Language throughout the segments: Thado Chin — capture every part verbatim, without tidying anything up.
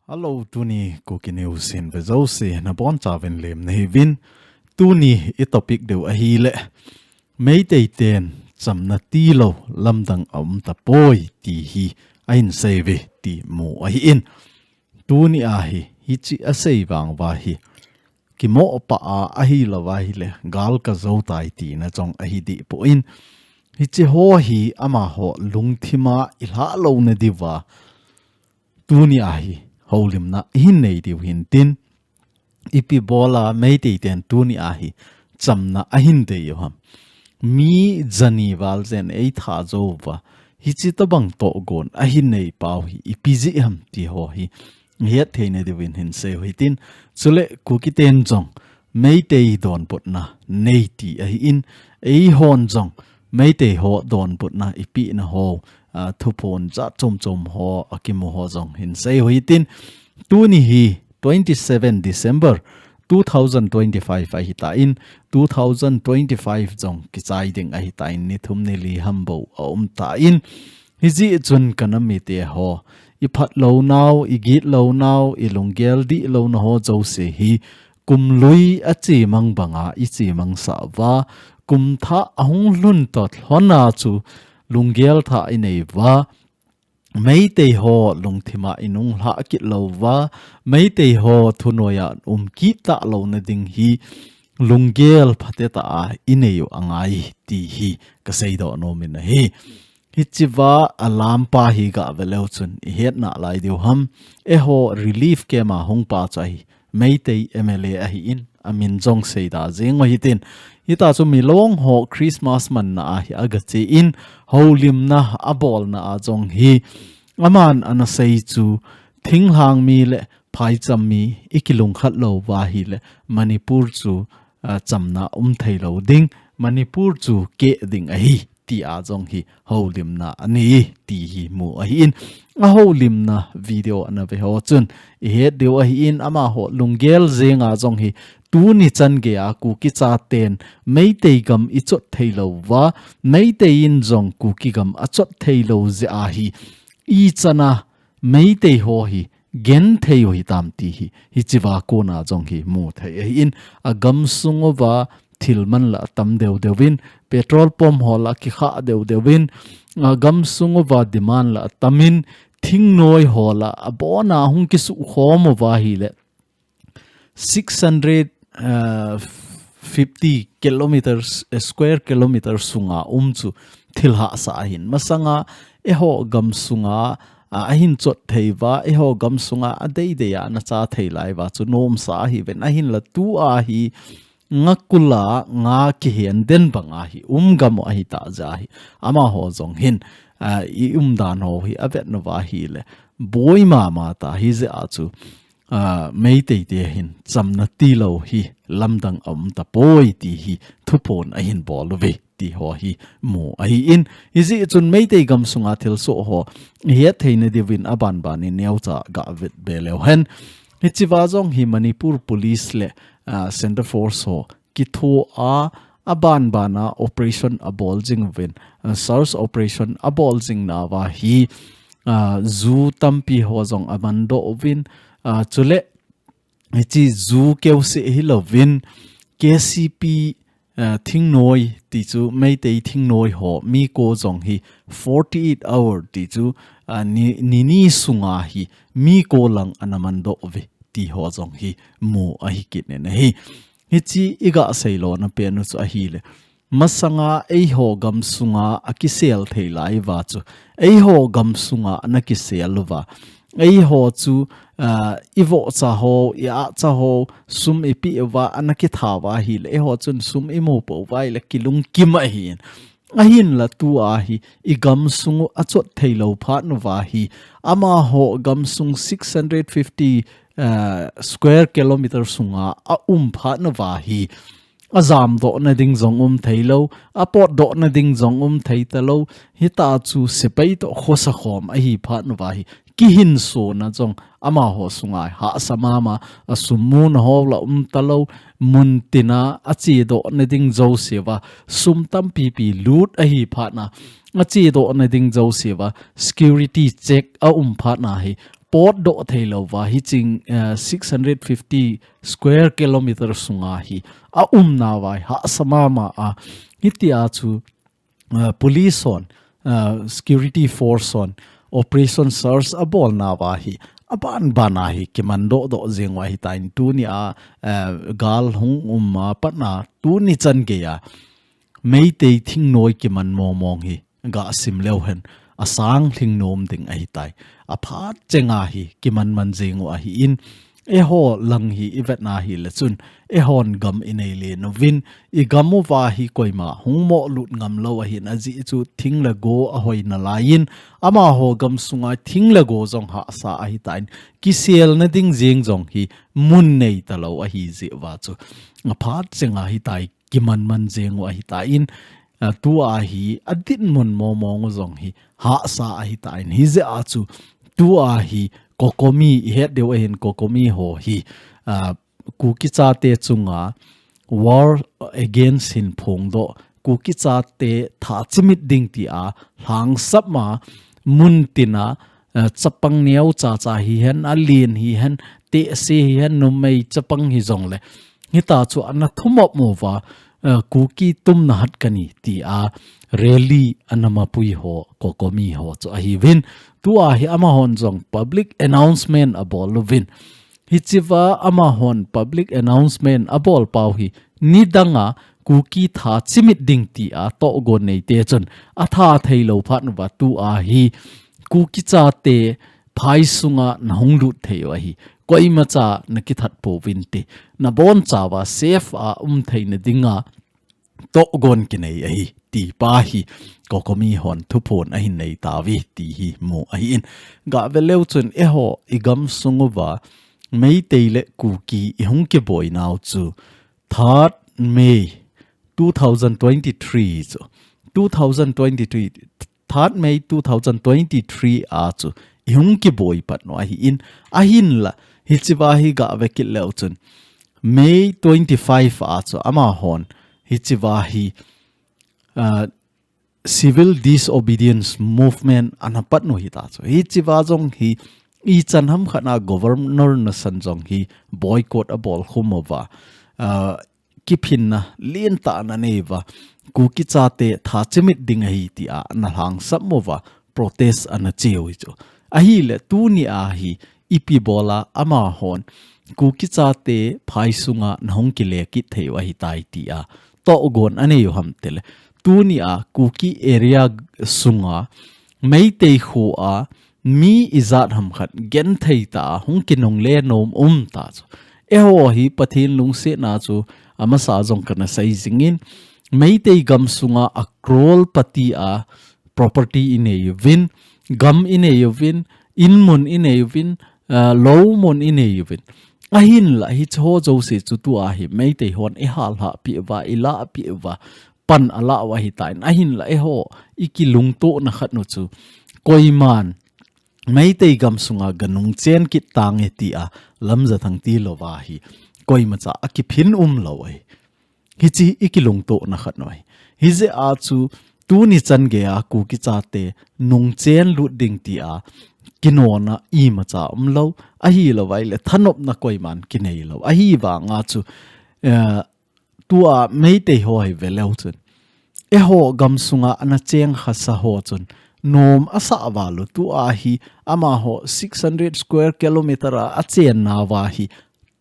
Hello, tuni Kuki News in ve jouse nabonchauvin lemna hiuvin. Tuni i topic diu ahile, Meitei ten chamna tilou lamdang aum tapoi ti hi ahin seiuve ti mu ahin. Tuni ahi, hiche asei vang uva hi kimoh pah a ahilouva ahile gal kajou tai tina jong ahi dehpoi. Hiche ho hi amaho lungthima ilhah louna diuva tuni ahi houlimna ihin nei diu hintin, ipi bola Meitei ten tuni ahi chamna ahin dei u ham? Mi jani val jen eitha jouva hiche tobang tohgon ahin nei pau hi ipi jeh ham ti ho hi het theina diuvin hin seiu hitin. Chule Kuki ten jong Meitei donbutna nei ti ahin, eihon jong Meitei ho donbutna ipehna ho, a, thuphon jat chom chom ho akimu ho jong hin seiu hitin. Tuni hi twenty seven December two thousand twenty five ahitan, two thousand twenty five jong kichai ding ahitan, ni thum ni li ham bou aum tan. Hijeh chun ka nam mite ho, iphat lounau, igit lounau, ilunggel dih louna ho jouse hi, kum lui achemang banga ichemang sah uva, kum thah ahung lhun toh lhona chu lunggel thah inei uva, Meitei ho lungthima inunglhah kit louva, Meitei ho thunoiya um kit talouna ding hi lunggel phatecha a inei u angai ti hi kasei doh nom in ahi. Hichea alampa hi gah ve leu chun ihet nalai diu ham? Eiho relief camp a hung pa chu ahi, Meitei M L A ahin, amin jong seida jeng u hitin. Hita chu Milong ho Christmas manna a hi aga chen, houlimna abolna a jong hi aman ana sei chu, thinglhang mi le phaicham mi ikilungkhat louva ahile Manipur chu, a, chamna um thei lou ding, Manipur chu keh ding ahi, tia jong hi houlimna anei ti hi mu ahin. Ahoulimna video ana ve ho chun ihet diu ahin, amaho lunggel jenga jong hi tuni chan geiya Kuki chaten Meitei gam ichot thei louva, Meitei in jong Kuki gam achot thei lou jeh a hi, ichana Meitei ho hi genthei u hitam ti hi, hichea kona jong hi mu thei ahin, agamsung uva thil man la atam deu deuvin, petrol pump ho la kikhah deu deuvin, agamsung uva demand la atamin, thingnoi ho la abona hung kisukhom uva ahile, six hundred, uh, fifty kilometers, uh, square kilometer sunga um chu thil hahsa ahin. Masanga eiho gamsunga, uh, ahin chot thei uva, eiho gamsunga adeidei a ana cha thei lai uva chu nomsa ahiuvin, ahinla tua hi nga kul a nga kihen den banga hi um gam u ahitah jeh a hi, amaho jong hin, uh, i umdan ho hi avet nauva ahile, boi mama ta hijeh a chu, a, Meitei te hin chamna tilou hi lamdang aum tapoi ti hi thuphon ahin bol uve ti ho hi mu ahin. Hijeh chun Meitei gamsunga thilsoh ho ihet theina diuvin abanban in neocha gah vet be leu hen. Hichea jong hi Manipur Police le, a, Centre Force ho kithoa, abanbana operation abol jing uvin, a, search operation abol jing nauva hi, a, ju tampi ho jong amandoh uvin, a, chule hiche ju keuseh hilouvin, K C P, a, thingnoi ti chu Meitei thingnoi ho miko jong hi forty eight hour ti chu, a, ni, ni ni sunga hi miko lang ana mandoh uve ti ho jong hi mu ahi kit in ahi. Hiche iga seilona pen u chu ahile, masanga eiho gamsunga akisel thei lai uva chu, eiho gamsunga ana kisel uva, eiho chu, a, ivohcha ho, i-ahcha ho, sum ipeh uva ana kitha uva ahile, eiho chun sum imu pouva ahile kilungkim ahin. Ahinla tua hi igamsung u achot theilou phat nauva hi, amaho gamsung six hundred fifty, uh, square kilometer sunga aum phat nauva hi, ajamdohna ding jong um theilou, apotdohna ding jong um thei talou, hita chu sepai toh khosa khom ahi phat nauva hi, kihinsona jong amaho sunga hahsa mama, a sum muna ho la um talou, mun tina a chedohna ding jousea sum tampipi lut ahi phatna, a chedohna ding jousea security check a um phatna hi potdoh theilouva hiching, eh, six hundred fifty square kilometer sunga hi a umnauva hahsa mama a, hitia chu, uh, police hon, uh, security force hon operation search abolnauva hi aban bana hi kimandoh doh jeng u ahitan, tunia, uh, gal hung um a patna tuni chan geiya Meitei thingnoi kiman mongmong hi gasim leu hen asang lhing nom ding ahitai. Aphat chenga hi kimanman jeng u ahin, eiho lang hi i vetna hileh chun, eihon gam i neilen uvin, i gam uva hi koima hung mohlut ngamlou ahin, ajeh chu thing le go ahoi nalaiyin, amaho gam sunga thing le go jong hahsa ahitan, kiselna ding jeng jong hi mun neitalou ahi jeh uva chu, aphat chenga hitia kimanman jeng u ahitan, a, tua hi adinmun mongmong u jong hi hahsa ahitan, hijeh a chu tua hi COCOMI i het diu ahin, COCOMI ho hi, a, Kuki chate chunga war against hin phongdoh, Kuki chate thachimit ding tia lhangsap ma mun tina, eh, chapang neocha cha hihen, alen hihen, tehse hihen, numei chapang hijongleh, hitia chu ana thumop mouva, eh, Kuki tumna hat kani tia rally ana mapui ho, COCOMI ho chu ahiuvin, tua hi amahon jong public announcement abol uvin. Hichea amahon public announcement abol pau hi nidanga Kuki thachimit ding tia tohgon neite chun atha theilou phat uva tua hi Kuki chate phai sunga nahung lut thei u ahi. Koimacha nakithat pouvin ti. Nabonchauva safe a um theina dinga tohgon kinei ahi, ti pa hi COCOMI hon thuphon ahin nei tauve, ti hi mu ahin. Gave leu chun eiho i gam sung uva Meitei le Kuki i hung kiboi nau chu third May two thousand twenty-three chu, two thousand twenty-three, third May two thousand twenty-three a chu i hung kiboi pat u ahin, ahinla hichea hi gave kit leu chun May twenty-five a chu amahon hichea hi, ah, civil disobedience movement ana pat u hita chu. Hichea jong hi ichan hamkhat a Governor Nasan jong hi boycott abol khum uva, ah, kiphinna lentah ana nei uva, Kuki chate thachimit ding ahi tia ana lhangsap mouva, protest ana cheu hi chu. Ahileh tunia hi ipi bola amahon Kuki chate phai sunga nahung kile kit thei u ahitai tia tohgon anei u ham tileh, tunia Kuki area sunga Meitei khoa mi ijat hamkhat genthei tah a hung kinungle nom um ta chu. Eiho hi Pathen lungsetna chu amasa jong kana sei jingin, Meitei gam sunga a crore pati a property i nei uvin, gam i nei uvin, inmun i nei uvin, ah, lou mun i nei uvin. Ahinla hicheho jouse chu tua hi Meitei hon i hallhah peh uva, i lah peh uva, pan alah u ahitan. Ahinla eiho i kilungtohna khat u chu koiman Meitei gam sunga ganung chen kit tange tia lamja thang tilouva hi koimacha akiphin umlou ahi. Hiche i kilungtohna khat u ahi. Hijeh a chu tuni chan geiya Kuki chate nungchen lut ding tia kinona imacha umlou, ahilouva ahileh thanopna koiman kinei lou. Ahivanga chu, eh, tua Meitei ho hi ve leu chun, eiho gam sunga ana cheng khasa ho chun nom asah val u, tua hi amaho six hundred square kilometer a achen nauva hi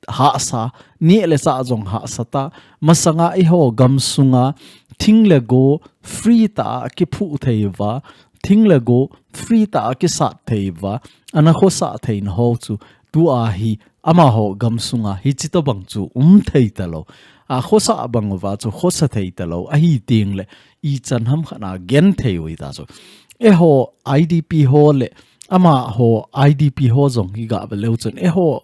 hahsa, neh le chah jong hahsa ta, masanga eiho gam sunga thing le go free tah a kiphuh thei uva, thing le go free tah a kisat thei uva, ana khosah theina ho chu tua hi amaho gam sunga hiche tobang chu um thei talou. A khosah bang uva chu khosa thei talou. Ahi tengleh ichan hamkhat a gen thei u hita chu. Eiho I D P ho le amaho I D P ho jong hi gave leu chun, eiho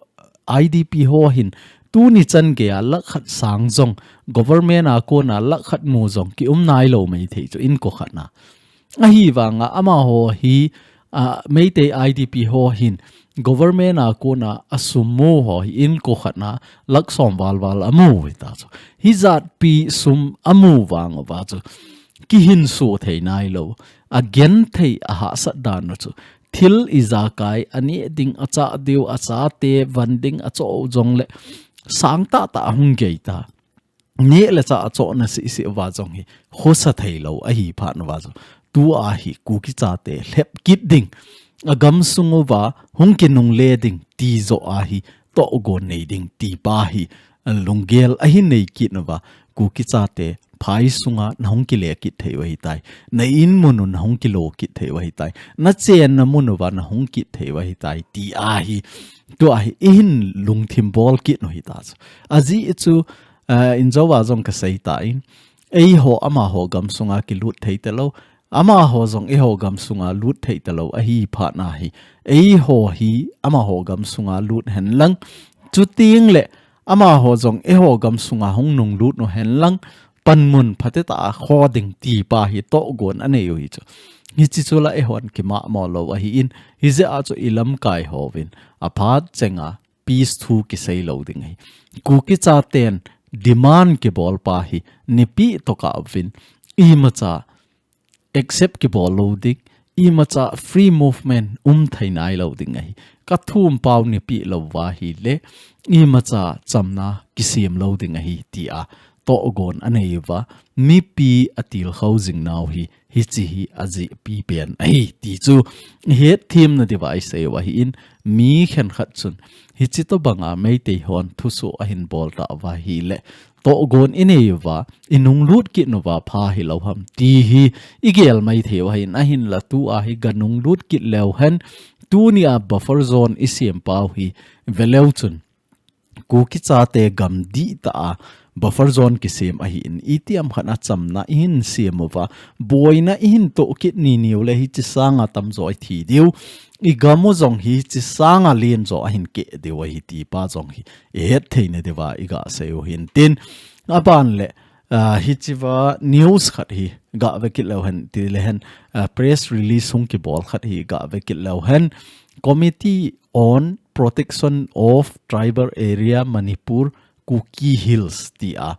I D P ho hin tuni chan geiya lakh khat sang jong, government a kona lakh khat mu jong ki um nailou mei thei chu inko khat na. Ahivanga amaho hi a, Meitei I D P ho hin government a kona a sum mu ho hi inko khat na lakh som val val amu hita chu. Hijat pi sum amu vang uva chu kihin suh thei nailou, a genthei a hahsat dan u chu thil ijakai aneh ding, achah diu, achate van ding, achoh jongle sang tahtah ahung gei ta. Neh le chah achohna sisi uva jong hi khosa theilou ahi phat uva jong, tua hi Kuki chate lhep kit ding, a gamsung uva hung kinungle ding ti joh a hi tohgon nei ding ti pa hi, a, lunggel ahin nei kit uva, Kuki chate phai sunga nahung kile kit thei u ahitai, na in mun u nahung kilo kit thei u ahitai, nachenna mun uva nahung kit thei u ahitai ti a hi, tua hi ihin lungthim bol kit u hita chu. Ajeh chu, a, injouva jong kasei tan, eiho amaho gamsunga kilut thei talou, amaho jong eiho gamsunga lut thei talou ahi phat na hi, eiho hi amaho gamsunga lut hen lang, chuteng le amaho jong eiho gamsunga hung nunglut u hen lang, panmun phatecha a kho ding ti pa hi tohgon anei u hi chu. Hichi chu la eihon kimahmo lou ahin, hijeh a chu ilamkai hovin aphat chenga peace thu kisei lou ding ahi. Kuki chaten demand kibol pa hi nipi tokah uvin, imacha accept kibol lou ding, imacha free movement um thei nailou ding ahi. Kathum pau nipi lou uva ahile, imacha chamna kisem lou ding ahi ti a tohgon anei uva, mipi atilkhou jing nau hi, hichi hi ajeh pipen ahi ti chu ihet themna diuva isei u ahin, mi khenkhat chun hichi tobanga Meitei hon thusoh ahin bol tauva ahile, tohgon inei uva, inunglut kit uva pha hilou ham ti hi igel mai thei u ahin, ahinla tua hi ganunglut kit leu hen, tunia buffer zone isem pau hi veleu chun, Kuki chate gam dihtah a buffer zone kisem ahin, itiham khat a chamna ihin sem uva, boina ihin toh kit niniu le hichi sanga tamjo ithi diu, igam u jong hichi sanga lenjo ahin keh diu ahi ti pa jong hi ihet theina diuva igasei u hintin, aban le, a, hichiva news khat hi gave kit leu hen, ti le hen, a, press release hung kibol khat hi gave kit leu hen, Committee on Protection of Tribal Area Manipur Kuki Hills ti a,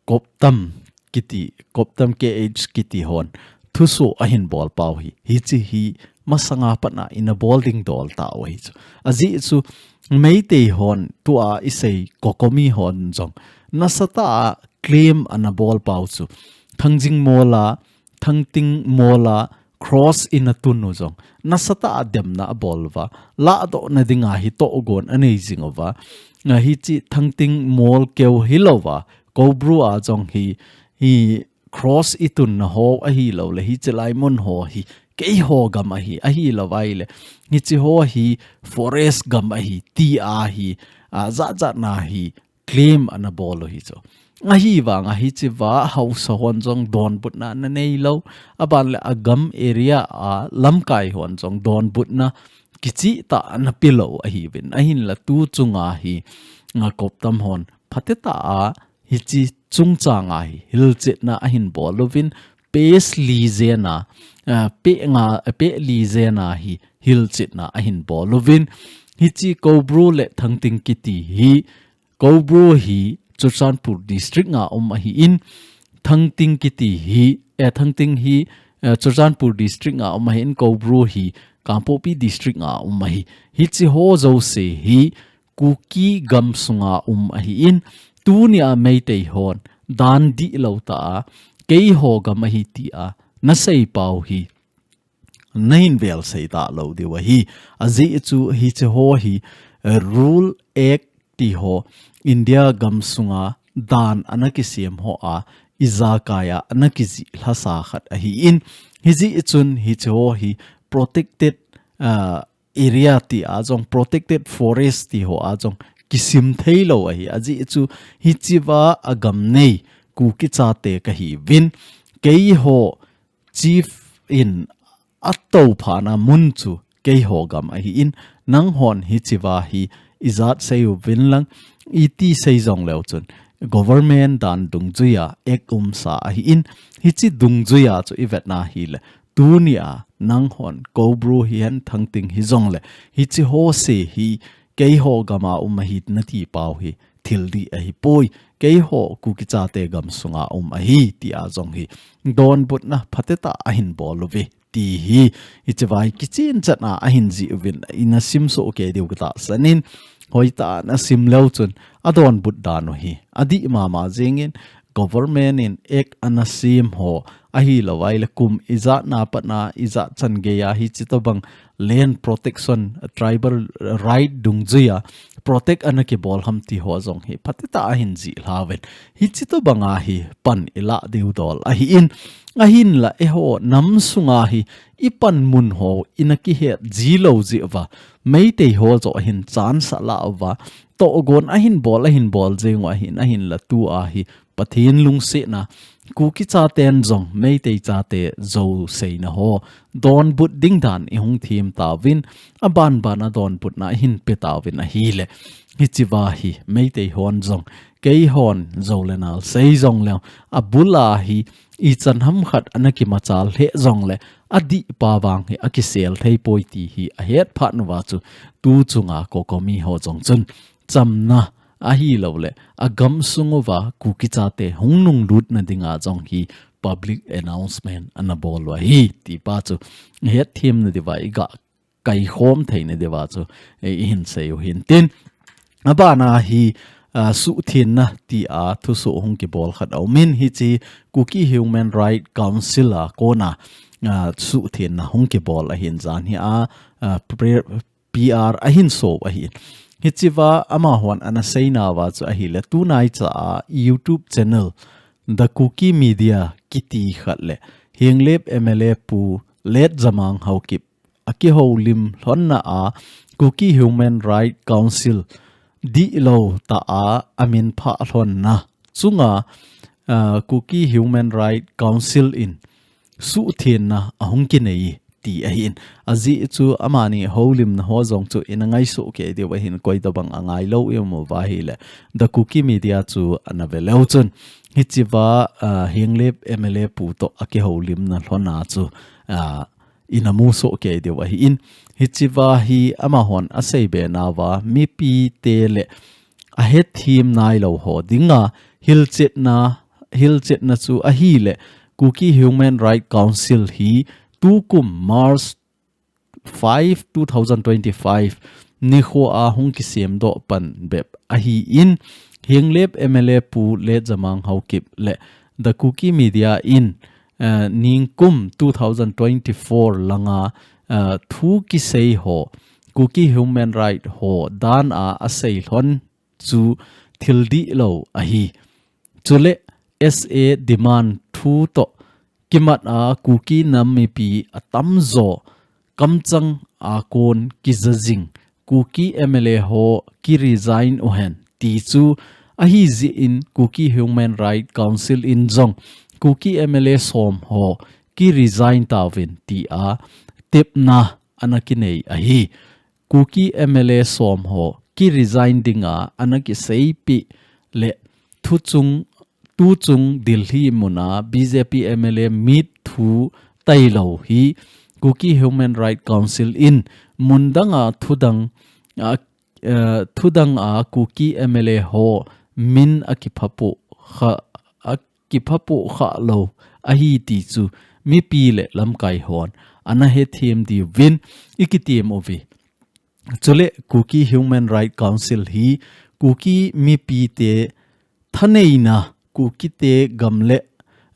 COPTAM kiti, COPTAM K H kiti hon thusoh ahin bol pau hi, hichi hi masanga pat a ina bol ding dol tau ahi chu. Ajeh chu Meitei hon tua isei COCOMI hon jong nasatah a claim ana bol pau chu, Thangjing Mol a, Thangting Mol a cross ina tun u jong nasatah a demna abol uva, lahdohna dinga hi tohgon anei jing uva, a, hichi Thangting Mol keu hilouva, Koubru a jong hi, hi cross itunna ho ahilou le, hichi lai mun ho hi keiho gam ahi, ahilou vai le, hichi ho hi forest gam ahi, ti a hi, a, jat jat na hi claim ana bol u hi chu. Ahivang a hichiva haosa hon jong donbutna ana neilou, aban le agam area a lamkai hon jong donbutna kichihtah ana pelou ahiuvin, ahinla tu chunga hi, a, COPTAM hon phatecha a hichi chungchang a hi hilchetna ahin bol uvin, peh li jen a, a, peh nga, peh li jen a hi hilchetna ahin bol uvin, hichi Koubru le Thangting kiti hi, Koubru hi Churachandpur District a um ahin, Thangting kiti hi, eh, Thangting hi, eh, Churachandpur District a um ahin, Koubru hi Kangpokpi District a um ahi. Hichi ho jouse hi Kuki gamsunga um ahin, tunia Meitei hon dan dihlou tah a, keiho gam ahi tia nasei pau hi nahin vel sei talou diu ahi. Ajeh chu hichi ho hi, eh, Rule Act ti ho, India gamsunga dan ana kisem ho a, ijakai a ana kijih lhasa khat ahin, hijeh chun hichi ho hi protected, ah, area ti a jong, protected forest ti ho a jong kisim theilou ahi. Ajeh chu hichiva agam nei Kuki chate kahiuvin, keiho chief in atouphatna mun chu keiho gam ahin, nanghon hichiva hi ijat sei uvin lang, iti sei jong leu chun, government dan dungjuia act umsa ahin, hichi dungjuia chu ivetna hile, tunia nanghon Koubru hihen Thangting hijongle, hiche ho se hi keiho gam a um ahi nati pau hi thil dih ahipoi. Keiho Kuki chate gam sunga um ahi tia jong hi donbutna phatetah ahin bol uve ti hi, hiche vai kichen chan a ahin jih uvin, ina simsoh kei diu katahsan in, hoitah a ana sim leu chun adonbut dan u hi adih mama jingin, government in act ana sem ho ahilou vai le kum ijat na pat na ijat chan gei a hiche tobang land protection, tribal right dungjuia protect ana kibol ham ti ho jong hi phatetah ahin jih lha uvin. Hiche tobang a hi pan ilah diu dol ahi in, ahinla eiho nam sunga hi ipan mun ho ina kihet ji lou jeh uva, Meitei ho joh hin chance alah uva, tohgon ahin bol, ahin bol jeng u ahin, ahinla tua hi Pathen lungsetna, Kuki chaten jong Meitei chate jou seina ho donbut ding dan ihung them tauvin, abanban a donbutna ihin pe tauvin ahile, hiche va hi Meitei hon jong, keihon jou le nal sei jongleu, abul a hi ichan ham khat ana kimachal lheh jongle, adih pa vang hi akisel thei poi ti hi ahet phat uva chu, tu chunga COCOMI ho jong chun chamna ahilou le, agam sung uva Kuki chate hung nunglutna dinga jong hi public announcement ana bol u ahi, ti pa chu hetthemna diuva iga kaikhom theina diuva chu, eh, ihin sei u hintin. Abana hi, ah, suhthenna tia thusoh hung kibol khat aumin, hiche Kuki Human Rights Council a kona, ah, suhthenna hung kibol ahin jan hi a, ah, pre-, P R ahin so ahin. Hiche va amahon ana seina uva chu ahile, tunaicha a YouTube channel The Kuki Media kiti khat le Henglep M L A Pu Letjamang Haokip akihoulim lhonna a Kuki Human Rights Council dihlou tah a amin phah lhonna chunga, ah, Kuki Human Rights Council in suhthenna ahung kinei ti ahin. Ajeh chu amani houlimna ho jong chu ina ngaisuh kei diu ahin, koi tobang angailou i um uva ahile, The Kuki Media chu ana ve leu chun, hiche va, ah, Henglep M L A Pu toh akihoulimna lhonna chu, ah, ina musoh kei diu ahin. Hiche va hi amahon asei be nauva, mipite le ahethem nailou ho dinga hilchetna, hilchetna chu ahile, Kuki Human Rights Council hi tukum March five, two thousand twenty-five nikho a hung kisemdoh pan bep ahin, Henglep M L A Pu Letjamang Haokip le The Kuki Media in, eh, ningkum two thousand twenty-four langa, eh, thu kisei ho, Kuki Human Rights ho dan a asei lhon chu thil dihlou ahi. Chule S A demand thu toh kimat a Kuki nam mipi atamjo kamchang a kon kija jing Kuki M L A ho kiresign uhen ti chu ahi jeh in Kuki Human Rights Council in jong Kuki M L A som ho kiresign tauvin tia tepna ana kinei ahi. Kuki M L A som ho kiresign dinga ana kiseipeh le thuchung, tuchung Delhi muna B J P M L A meet thu tailou hi Kuki Human Rights Council in mun danga thudang, a, eh, thudang a Kuki M L A ho min akiphapoh kha, akiphapoh khalou ahi ti chu mipi le lamkai hon ana hethem diuvin ikitem uve. Chule Kuki Human Rights Council hi Kuki mipite thaneina, Kukite gam le,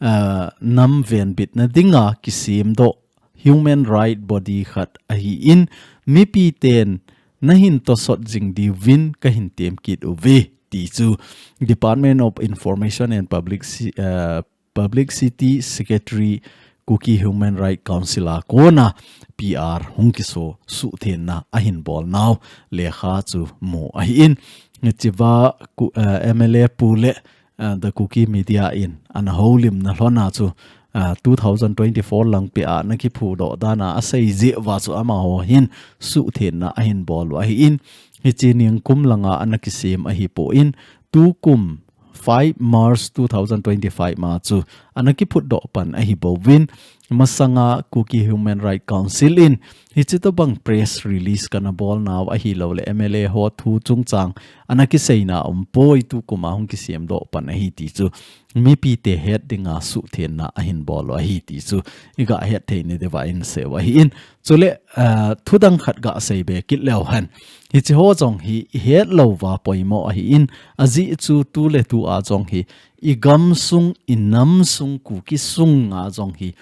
ah, nam venbitna dinga kisemdoh human right body khat ahin, mipiten nahin tosot jing diuvin kahin temkit uve ti chu Department of Information and Public Si-, ah, Publicity Secretary Kuki Human Rights Council a kona P R hung kiso suhthenna ahin bolnau lekha chu mu ahin. Hichea Ku-, eh, M L A pu le, eh, The Kuki Media in ana houlimna lhona chu, eh, two thousand twenty-four langpia ana kiphudoh dana asei jeh uva chu amaho hin suhthenna ahin bol u ahin. Hiche nikum langa ana kisem ahipon, tukum five March two thousand twenty-five ma chu ana kiphutdoh pan ahibouvin, masanga Kuki Human Rights Council in hichi tobang press release kana bolnau ahilouleh M L A ho thu chungchang ana kiseina umpoi, tukum a hung kisemdoh pan ahi ti chu mipite het dinga suhthengna ahin bol u ahi ti chu iga hetthei nadiuva inseiu ahin. Chule, ah, thudang khat gasei be kit leu hen, hichi ho jong hi ihet louva poimo ahin, ajeh chu tuletua jong hi igamsung, inamsung, Kuki sunga jong hi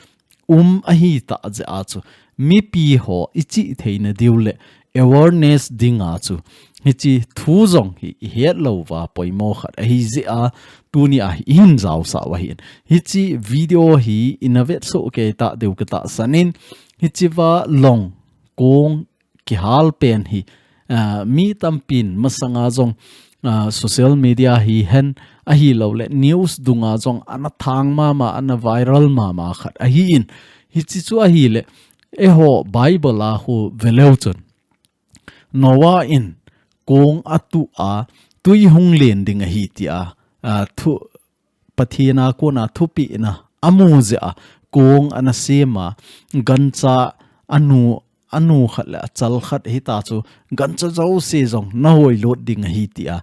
um ahitah jeh a chu mipi ho ichihthei nadiu le awareness dinga chu hichi thu jong hi ihet louva poimo khat ahi jeh a tunia hi ihin jaosah u ahin. Hichi video hi ina vetsoh kei tadiu katahsan in, hichiva long kong kihal pen hi, ah, mi tampin masanga jong, ah, social media hihen ahilouleh news dunga jong ana thang mama, ana viral mama khat ahin. Hichi chu ahileh, eiho Bible a khu veleu chun Noah in kong atuh a tui hung len ding ahi tia, ah, thu Pathen a kona thupehna amu jeh a kong ana sem a, gancha anu, anu khat le achal khat hita chu gancha jouse jong nahoi lut ding ahi tia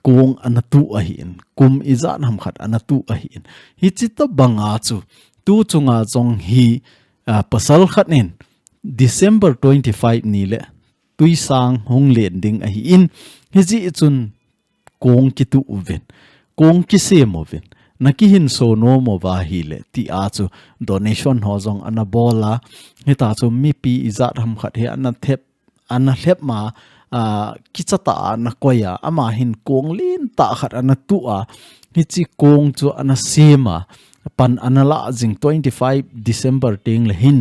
kong ana tuh ahin, kum ijat ham khat ana tuh ahin. Hichi tobanga chu tu chunga jong hi, ah, pasal khat in December twenty-five ni le tuisang hung len ding ahin, hijeh chun kong kituh uvin, kong kisem uvin, nakihinso nom uva ahileh tia chu donation ho jong ana bol a, hita chu mipi ijat ham khat hi ana thep, ana lhep ma, ah, kicha tah a ana koi a, ama hin kong lentah khat ana tuh a, hichi kong chu ana sem a, pan ana lah jing twenty-five December teng le hin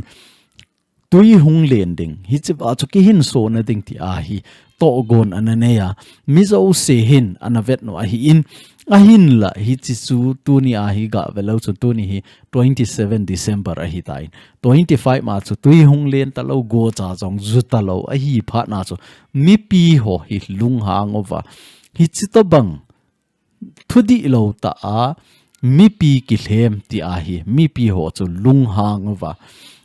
tui hung len ding, hichiva chu kihinsona ding tia hi tohgon ana nei a, mi jouse hin ana vet u ahin, ahinla hichi chu tunia hi gaveleu chun tuni hi twenty-seven December ahitan, twenty-five ma chu tui hung len talou, gocha jong ju talou ahi phat na chu mipi ho hi lunghang uva, hichi tobang thudihlou tah a mipi kilhem tia hi mipi ho chu lunghang uva,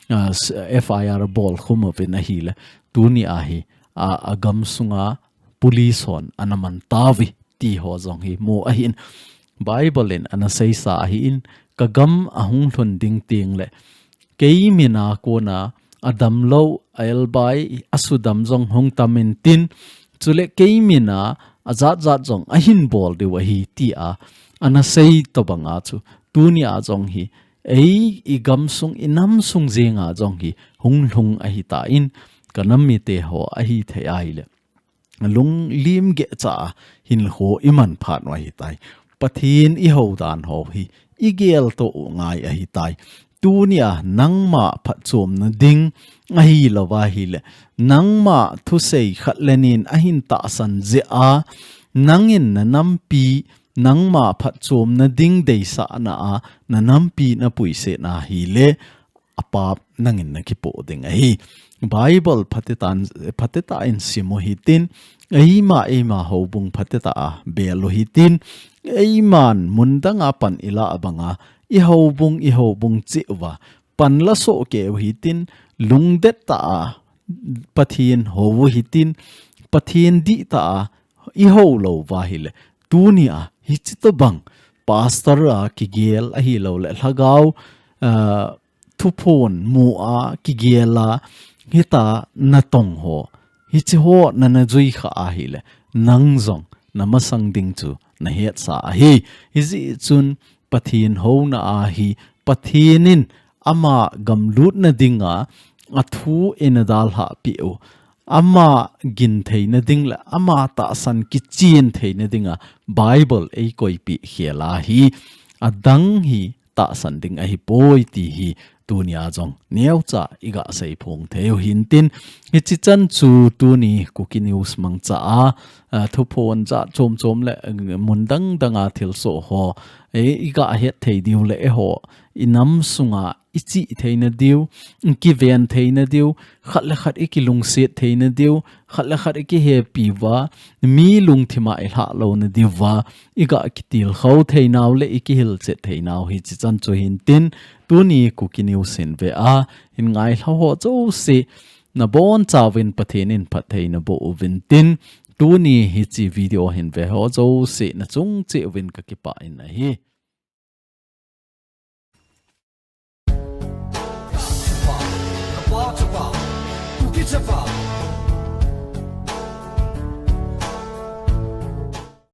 ah, s-, F I R bol khum uvin ahileh, tunia hi, ah, agamsunga police hon ana man tauve ti ho jong hi mu ahin. Bible in ana seisa ahin, kagam ahung lhun ding teng le kei mina kona adamlou, a elbai, asudam jong hung tam intin, chule kei mina ajat jat jong ahin bol diu ahi tia ana sei tobanga chu tunia jong hi ei igamsung, inamsung jenga jong hi hung lhung ahitan, kanam mite ho ahithei ahileh lunglim gehcha a hinkho iman phat u ahitai. Pathen ihou dan ho hi igel toh u ngai ahitai. Tunia nangma phatchomna ding ahilouva ahileh, nangma thusei khat le ni in ahin tahsan jeh a, nangin nanampi, nangma phatchomna ding deisahna a nanampi napuisetna ahileh, apap nangin nakipoh ding ahi. Bible phatetan, phatetah in sim u hitin, eima, eima houbung phatetah a bel u hitin, eiman mundang a pan ilah banga ihoubung, ihoubung cheh uva pan lasoh kei u hitin, lungdet tah a Pathen hou u hitin, Pathen dihtah a ihou louva ahileh, tunia hichi tobang pastor a kigel ahilouleh lhagao, ah, thuphon mu a kigel a hita natong ho, hichi ho nana jui kha ahileh, nang jong namasang ding chu nahetsa ahi. Hijeh chun Pathen houna a hi Pathen in ama gamlutna dinga athu eina dalhah peh u, ama gintheina ding le ama tahsan kichen theina dinga Bible eikoipeh khel a hi, adang hi tahsan ding ahipoi ti hi tunia jong neocha iga seiphong thei u hintin, hichi chan chu tuni Kuki News mangcha a, ah, thuphon jat chom chom le, eh, mun dang dang a thilsoh ho, eh, iga hetthei diu le eiho inam sunga kichih theina diu, kiven theina diu, khat le khat i kilungset theina diu, khat le khat i kihepi uva, mi lungthima i lhah louna diuva, i ga kitilkhou theinau le i kihilchet theinau hichi chan chu hintin, tuni Kuki News hin ve a, hin ngailhah ho jouse, nabonchauvin Pathen in phatthei naboh uvin tin, tuni hichi video hin ve ho jouse nachung cheh uvin kakipah in ahi. Chapa, Chapa, Kuki Chapa.